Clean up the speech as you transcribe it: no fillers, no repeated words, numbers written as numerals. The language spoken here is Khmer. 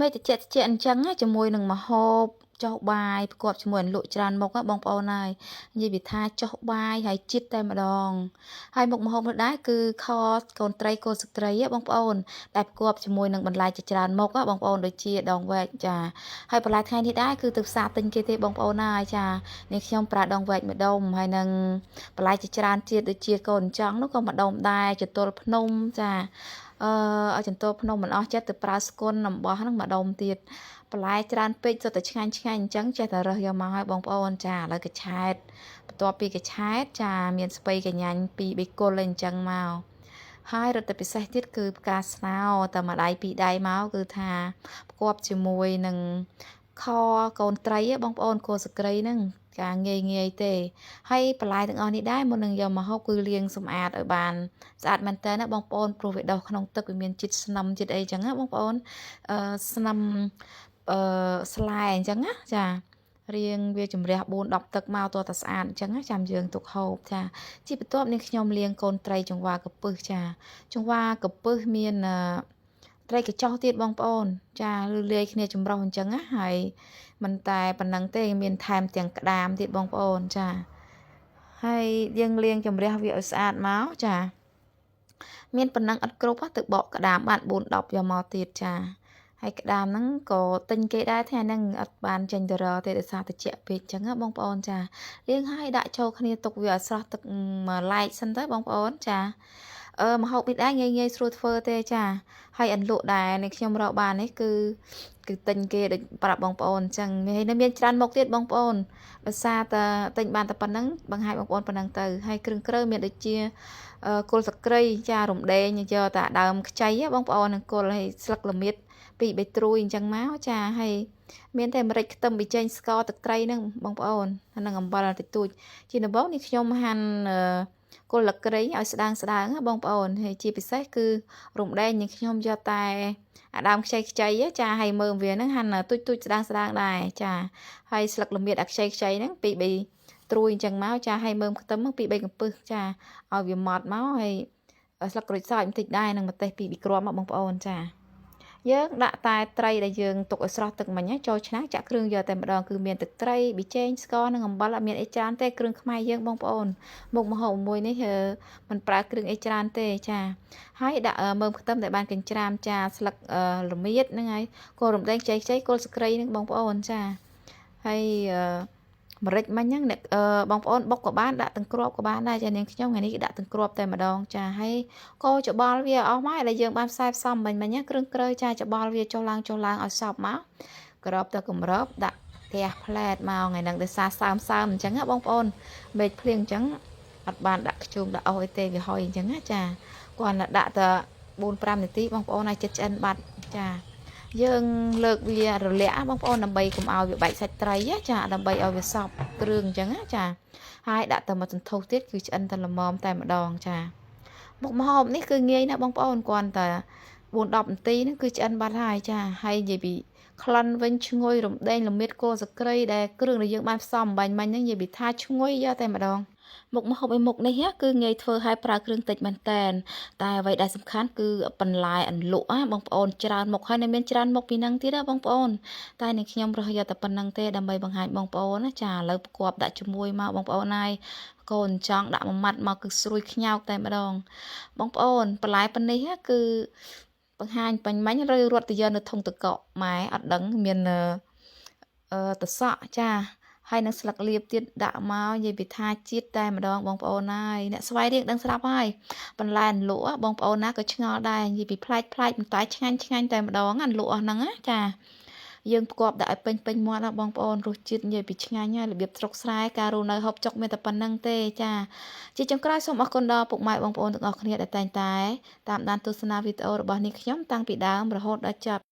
មេឃត្រជាក់ៗអញ្ចឹងជាមួយនឹងម្ហូបចុះបាយផ្គប់ជាមួយអន្លក់ច្រើនមុខបងប្អូនហើយនិយាយពីថាចុះបាយហើយជាតិតែម្ដងហើយមុខម្ហូបនោះដែរគឺខកូនត្រីគល់ស្ត្រីបងប្អូនដែលផ្គប់ជាមួយនឹងបន្លែជាច្រើនមុខបងប្អូនដូចជាដងវែកចាហើយបន្លែថ្ងៃនេះដែរគឺទៅផ្សារទិញគេទេបងប្អូនហើយចានេះខ្ញុំប្រើដងវែកម្ដុំហើយនឹងបន្លែជាច្រើនជាតិដូចជាកូនចង់នោះក៏ម្ដុំដែរចន្ទល់ភ្នំចាអឺឲ្យចន្ទល់ភ្នំមិនអស់ចិត្តទៅប្រើស្គុនអំបោះហ្នឹងម្ដុំទៀតបន្លែច្រើនពេកសុទ្ធតែឆ្ងាញ់ឆ្ងាញ់អញ្ចឹងចេះតែរើសយកមកឲ្យបងប្អូនចាឥឡូវកឆែតបន្ទាប់ពីកឆែតចាមានស្ពៃកញ្ញាញ់2 3គល់អីអញ្ចឹងមកហើយរត់តែពិសេសទៀតគឺផ្កាស្នោតែមួយដៃពីរដៃមកគឺថាផ្គប់ជាមួយនឹងខកូនត្រីបងប្អូនគោសក្រីហ្នឹងការងាយងាយទេហើយបន្លែទាំងអស់នេះដែរមុននឹងយកមកហូបគឺលាងសម្អាតឲ្យបានស្អាតមែនតើណាបងប្អូនព្រោះវាដុះក្នុងទឹកវាមានជាតិស្នឹមជាតិអីចឹងណាបងប្អូនអឺស្នឹមអឺស្លែអញ្ចឹងណាចារៀងវាជំរះ4 10ទឹកមកតតែស្អាតអញ្ចឹងចាំយើងទុកហូបចាជាបន្ទាប់នេះខ្ញុំលាងកូនត្រីចង្វាកពឹសចាចង្វាកពឹសមានត្រីកញ្ចោះទៀតបងប្អូនចាលឺលាយគ្នាចម្រុះអញ្ចឹងណាហើយមិនតែប៉ុណ្្នឹងទេមានថែមទាំងក្តាមទៀតបងប្អូនចាហើយយើងលាងជំរះវាឲ្យស្អាតមកចាមានប៉ុណ្ណឹងអត់គ្រប់ទៅបកក្តាមបាន4 10យកមកទៀតចាហើយក្តាមហ្នឹងក៏ទិញគេដែរថ្ងៃហ្នឹងអត់បានចេញទៅរកទេដោយសារតិចពេកអញ្ចឹងណាបងប្អូនចាលាងហើយដាក់ចូលគ្នាទុកវាឲ្យស្រស់ទឹកមួយឡែកសិនទៅបងប្អូនចាអឺម្ហូបនេះដែរងាយងាយស្រួលធ្វើទេចាហើយអន្លក់ដែរនេះខ្ញុំរកបាននេះគឺគឺទិញគេដូចប្រាប់បងប្អូនអញ្ចឹងហើយនៅមានច្រើនមុខទៀតបងប្អូនដោយសារតែទិញបានតែប៉ុណ្្នឹងបង្ហាញបងប្អូនប៉ុណ្្នឹងទៅហើយគ្រឿងក្រៅមានដូចជាគល់សក្រីចារំដេងយកតែដើមខ្ចីបងប្អូននឹងគល់ហើយស្លឹកល្មៀត2 3ត្រួយអញ្ចឹងមកចាហើយមានតែម្រេចខ្ទឹមប៊ីចេងស្ករទឹកត្រីហ្នឹងបងប្អូននិងអំបិលតិចតួចជាដំបូងនេះខ្ញុំហាន់គល់លក្រីឲ្យស្ដើងស្ដើងបងប្អូនហើយជាពិសេសគឺរំដេងនេះខ្ញុំយកតែអាដើមខ្ចីខ្ចីចាហើយមើមវាហ្នឹងហាន់ទូចទូចស្ដើងស្ដើងដែរចាហើយស្លឹកល្មៀតអាខ្ចីខ្ចីហ្នឹង2 3ត្រួយអញ្ចឹងមកចាហើយមើមខ្ទឹម2 3កំពឹសចាឲ្យវាម៉ត់មកហើយស្លឹកក្រូចសើចបន្តិចដែរនិងម្ទេស2 3គ្រាប់មកបងប្អូនចាយើងដាក់តែត្រីដែលយើងទុកឲ្យស្រស់ទឹកមិញចូលឆ្នាំងចាក់គ្រឿងយកតែម្ដងគឺមានទឹកត្រីប៊ីចេងស្ករនិងអំបិលអត់មានអីច្រើនទេគ្រឿងខ្មែរយើងបងប្អូនមុខម្ហូបមួយនេះមិនប្រើគ្រឿងអីច្រើនទេចាហើយដាក់មើមខ្ទឹមដែលបានកញ្ច្រាមចាស្លឹករមៀតហ្នឹងហើយគល់រំដេងខ្ចីខ្ចីគល់ស្ក្រីហ្នឹងបងប្អូនចាហើយម្រេចមិញហ្នឹងអ្នកបងប្អូនបុកក៏បានដាក់ទាំងគ្រាប់ក៏បានដែរចានាងខ្ញុំថ្ងៃនេះគេដាក់ទាំងគ្រាប់តែម្ដងចាហើយកូរច្បល់វាអស់មកដែលយើងបានផ្សាយផ្សំមិញមិញគ្រឿងក្រៅចាច្បល់វាចុះឡើងចុះឡើងឲ្យសព្វមកក្របទៅកម្របដាក់ផ្ទះផ្លែតមកថ្ងៃហ្នឹងដោយសារសើមសើមអញ្ចឹងណាបងប្អូនមេឃភ្លៀងអញ្ចឹងអត់បានដាក់ខ្ជុំដាក់អស់អីទេវាហុយអញ្ចឹងណាចាគាត់តែដាក់តែ4 5នាទីបងប្អូនឲ្យចិត្តឆ្អិនបាត់ចាយើងលើកវារលាក់បងប្អូនដើម្បីកុំឲ្យវាបែកសាច់ត្រីចាដើម្បីឲ្យវាសព្វគ្រឿងអញ្ចឹងណាចាហើយដាក់ទៅមួយសន្ធុះទៀតគឺឆ្អិនតែល្មមតែម្ដងចាមុខម្ហូបនេះគឺងាយណាស់បងប្អូនគ្រាន់តែ4 10នាទីហ្នឹងគឺឆ្អិនបាត់ហើយចាហើយនិយាយពីក្លិនវិញឈ្ងុយរំដេងល្មៀតគល់សក្រីដែលគ្រឿងដែលយើងបានផ្សំបាញ់មិញហ្នឹងនិយាយពីថាឈ្ងុយយកតែម្ដងមុខម្ហូបឯមុខនេះគឺងាយធ្វើឲ្យប្រើគ្រឿងតិចមែនតែនតែអ្វីដែលសំខាន់គឺបន្លែអន្លក់ណាបងប្អូនច្រើនមុខហើយនៅមានច្រើនមុខពីនឹងទៀតណាបងប្អូនតែនឹងខ្ញុំរើសយកតែប៉ុណ្្នឹងទេដើម្បីបង្ហាញបងប្អូនណាចាឥឡូវផ្គប់ដាក់ជាមួយមកបងប្អូនហើយកូនចង់ដាក់មួយម៉ាត់មកគឺស្រួយខ្ញោកតែម្ដងបងប្អូនបន្លែប៉ុណ្នេះគឺបង្ហាញបាញ់មាញ់ឬរត់ទៅយកនៅធុងតកកម៉ែអត់ដឹងមានអឺតសក់ចាហើយនឹងស្លឹកលៀបទៀតដាក់មកនិយាយពីថាជាតិតែម្ដងបងប្អូនហើយអ្នកស្វាយរៀងដឹងស្រាប់ហើយបន្លែអន្លក់បងប្អូនណាក៏ឆ្ងល់ដែរនិយាយពីប្លែកប្លែកប៉ុន្តែឆ្ងាញ់ឆ្ងាញ់តែម្ដងអន្លក់អស់ហ្នឹងណាចាយើងផ្គប់ដាក់ឲ្យពេញពេញមាត់ណាបងប្អូនរសជាតិនិយាយពីឆ្ងាញ់ហើយរបៀបស្រុកស្រែការរស់នៅហូបចុកមានតែប៉ុណ្្នឹងទេចាជាចុងក្រោយសូមអរគុណដល់ពុកម៉ែបងប្អូនទាំងអស់គ្នាដែលតែងតែតាមដានទស្សនាវីដេអូរបស់នេះខ្ញុំតាំងពីដើមរហូតដល់ចប់។